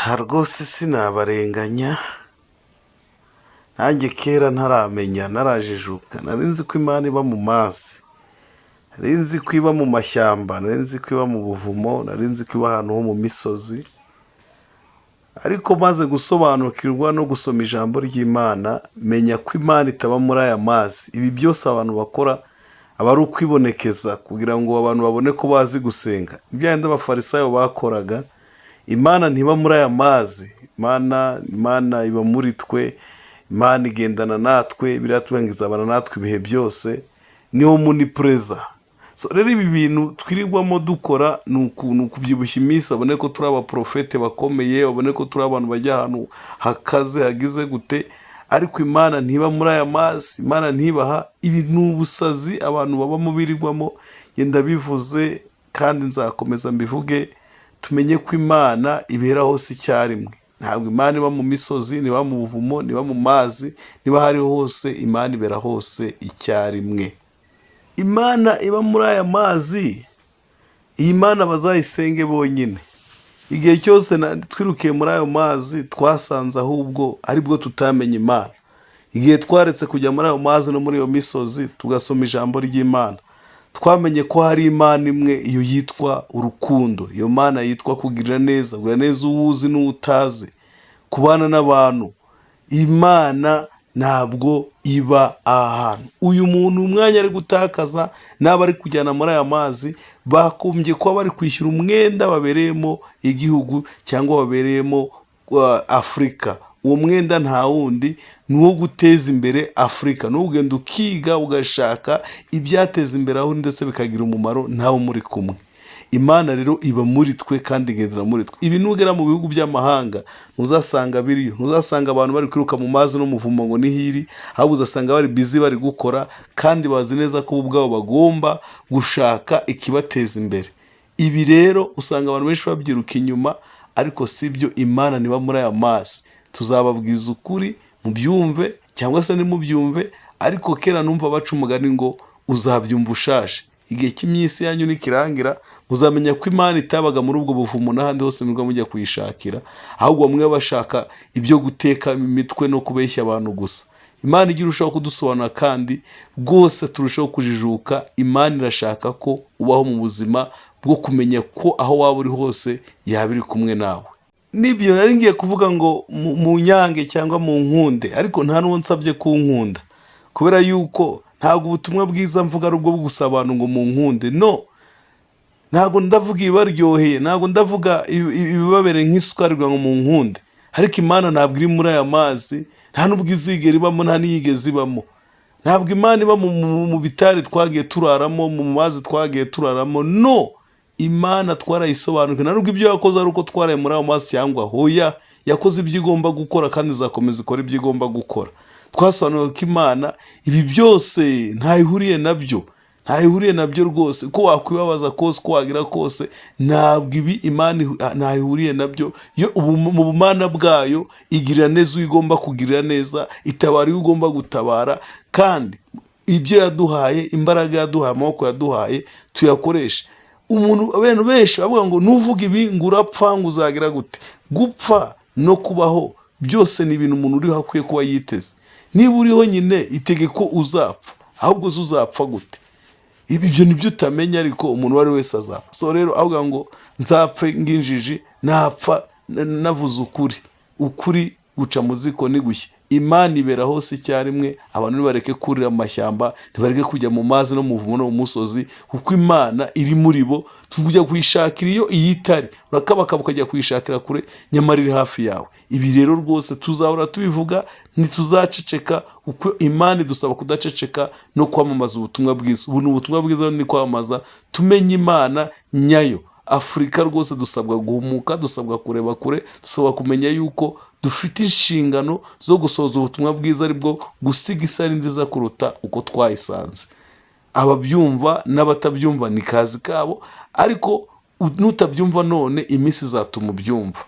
Aha rwose sinabarenganya, nanjye kera ntaramenya, ntarajijuka, nari nzi ko Imana iba mu mazi, nari nzi ko iba mu mashyamba, nari nzi ko iba mu buvumo, nari nzi ko iba ahantu ho mu misozi, ariko maze gusobanukirwa no gusoma ijambo ry'Imana, menya ko Imana itaba muri aya mazi. Ibi byose abantu bakora aba ari ukwibonekeza kugira ngo abantu babone ko bazi gusenga. Bya bindi Abafarisayo bakoraga, Imana ntiba muri aya mazi, Imana iba muri twe, Imana igendana natwe, biriya tuvuga ngo izabana natwe ibihe byose, ni omnipresent. So rero ibi bintu twirirwamo dukora ni ukuntu kubyibushya iminsi, babone ko turi abaporofete bakomeye, babone ko turi abantu bajya ahantu hakaze hagize gute, ariko Imana ntiba muri aya mazi, Imana ntibaha. Ibi ni ubusazi abantu babamo birirwamo, njye ndabivuze kandi nzakomeza mbivuge, tumenye ko Imana ibera hose icyarimwe. Ntabwo Imana iba mu misozi, ntiba mu buvumo, ntiba mu mazi, niba aho ariho hose, Imana ibera hose icyarimwe. Imana iba muri aya mazi, iyi Mana bazayisenge bonyine. Igihe cyose twirukiye muri ayo mazi, twasanze ahubwo aribwo tutamenya Imana. Igihe twaretse kujya muri ayo mazi no muri iyo misozi, tugasoma ijambo ry'Imana, twamenye ko hari Imana imwe, iyo yitwa urukundo, iyo Mana yitwa kugirira neza, kugirira neza uwo uzi n'uwo utazi, kubana n'abantu. Imana ntabwo iba aha hantu. Uyu muntu umwanya ari gutakaza n'abo ari kujyana muri aya mazi, bagombye kuba bari kwishyura umwenda babereyemo igihugu cyangwa babereyemo Afurika. Uwo mwenda nta wundi, ni uwo guteza imbere Afurika, ni uwo kugenda ukiga ugashaka ibyateza imbere aho ndetse bikagira umumaro nawe muri kumwe. Imana rero iba muri twe kandi igendera muri twe. Ibi nugera mu bihugu by'amahanga ntuzasanga biriyo, ntuzasanga abantu bari kwiruka mu mazi no mu buvumo ngo niho iri, ahubwo uzasanga bari busy bari gukora kandi bazi neza ko bo ubwabo bagomba gushaka ikibateza imbere. Ibi rero usanga abantu benshi babyiruka inyuma, ariko si byo. Imana niba muri aya mazi, tuzababwiza ukuri mubyumve cyangwa se ntimubyumve, ariko kera numva baca umugani ngo uzabyumva ushaje. Igihe cy'iminsi yanyu nikirangira, muzamenya ko Imana itabaga muri ubwo buvumo n'ahandi hose mwirirwa mujya kuyishakira, ahubwo bamwe bashaka ibyo guteka imitwe no kubeshya abantu gusa. Imana ijya irushaho kudusobanura kandi rwose turushaho kujijuka. Imana irashaka ko ubaho mu buzima bwo kumenya ko aho waba uri hose yaba iri kumwe nawe. Nibyo nari ngiye kuvuga ngo mu nyange cyangwa mu nkunde, ariko nta n'uwo nsabye kunkunda, kubera yuko ntabwo ubutumwa bwiza mvuga ari ubwo gusa abantu ngo mu nkunde. No, ntabwo ndavuga ibibaryoheye, ntabwo ndavuga ibibabereye nk'isukari kugira ngo mu nkunde, ariko Imana ntabwo iri muri aya mazi, nta n'ubwo izigera ibamo, nta n'iyigeze ibamo. Ntabwo Imana iba mu bitari twagiye turaramo, mu mazi twagiye turaramo. No, Imana twarayisobanukiwe, nta nubwo ibyo yakoze ari uko twaraye muri ayo mazi cyangwa hoya, yakoze ibyo igomba gukora kandi izakomeza ikora ibyo igomba gukora. Twasobanuriwe ko Imana ibi byose ntaho ihuriye nabyo, ntaho ihuriye nabyo rwose. Uko wakwibabaza kose, uko wagira kose, ntabwo ibi Imana ntaho ihuriye nabyo. Yo mu bumana bwayo igirira neza uwo igomba kugirira neza, itabara uwo igomba gutabara, kandi ibyo yaduhaye, imbaraga yaduhaye, amaboko yaduhaye, tuyakoreshe. Umuntu, abantu benshi bavuga ngo nuvuga ibi ngo urapfa, ngo uzagira gute. Gupfa no kubaho byose ni ibintu umuntu uriho akwiye kuba yiteze. Niba uriho nyine, itege ko uzapfa, ahubwo uzi uzapfa gute? Ibi ibyo nibyo utamenya, ariko umuntu uwo ari we wese azapfa. So rero avuga ngo nzapfe ng'injiji, napfa navuze ukuri. Ukuri guca mu ziko ntigushye. Imana ibera hose icyarimwe. Abantu nibareke kurira mu mashyamba, ntibareke kujya mu mazi no mu buvumo no mu musozi, kuko Imana iri muri bo. Tujya kuyishakira iyo itari, urakabakaba ukajya kuyishakira kure, nyamara iri hafi yawe. Ibi rero rwose tuzahora tubivuga, ntituzaceceka, kuko Imana idusaba kudaceceka no kwamamaza ubutumwa bwiza. Ubu ni ubutumwa bwiza, ni kwamamaza tumenye Imana nyayo. Afurika rwose dusabwa guhumuka, dusabwa kureba kure, dusabwa kumenya yuko dufite inshingano zo gusohoza ubutumwa bwiza, aribwo gusiga isi ari nziza kuruta uko twayisanze. Ababyumva n'abatabyumva ni kazi kabo, ariko nutabyumva none, iminsi izatuma ubyumva.